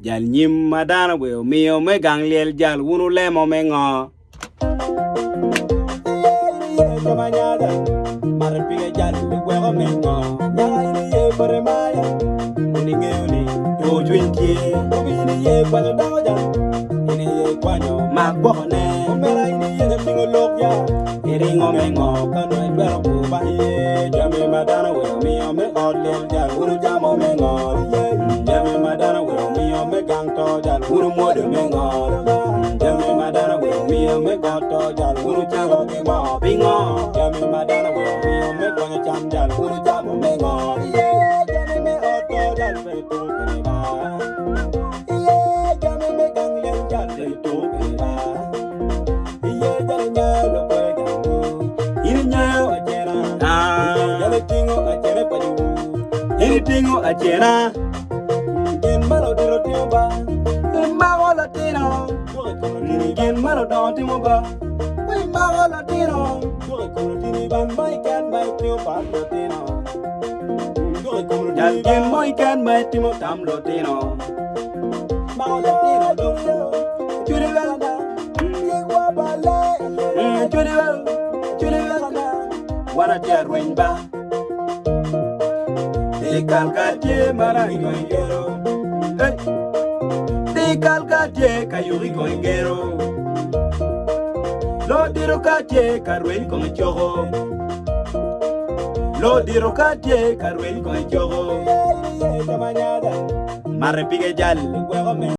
Jal nyim ma dano gwe omiyo me gang lyel jal wun wulemo me ngo? Mak gwoko ne iringo me ngo ka nongo itwero kuba iye jami ma dano weo miyo me ot lyel jal wun wucamo me ngo jami ma dano weo miyo me gang to jal wun wumwodo me ngo jami ma dano weo miyo me got to jal wun wucamo ki ngo pingo jami ma dano weo miyo me gonyo cam jal wun wucamo me ngo jami me ot to jal pe tung kwede ba jami me gang lyel jal pe tung kwede ba In itingo acena Gin ma ludito timo ba Imako latino Gin ma ludongo timo ba Imako latino Gin mo keken ma itimo tam lutino Jal gin mo keken ma itimo tam lutino Mako latino dong Wan atye arweny ba Dikal ka tye marac kong igero Hey! Dikal ka tye ka yuki kong igero Lodiro ka tye ka rweny kong icoko Lodiro ka tye ka rweny kong icoko Mare pige jal.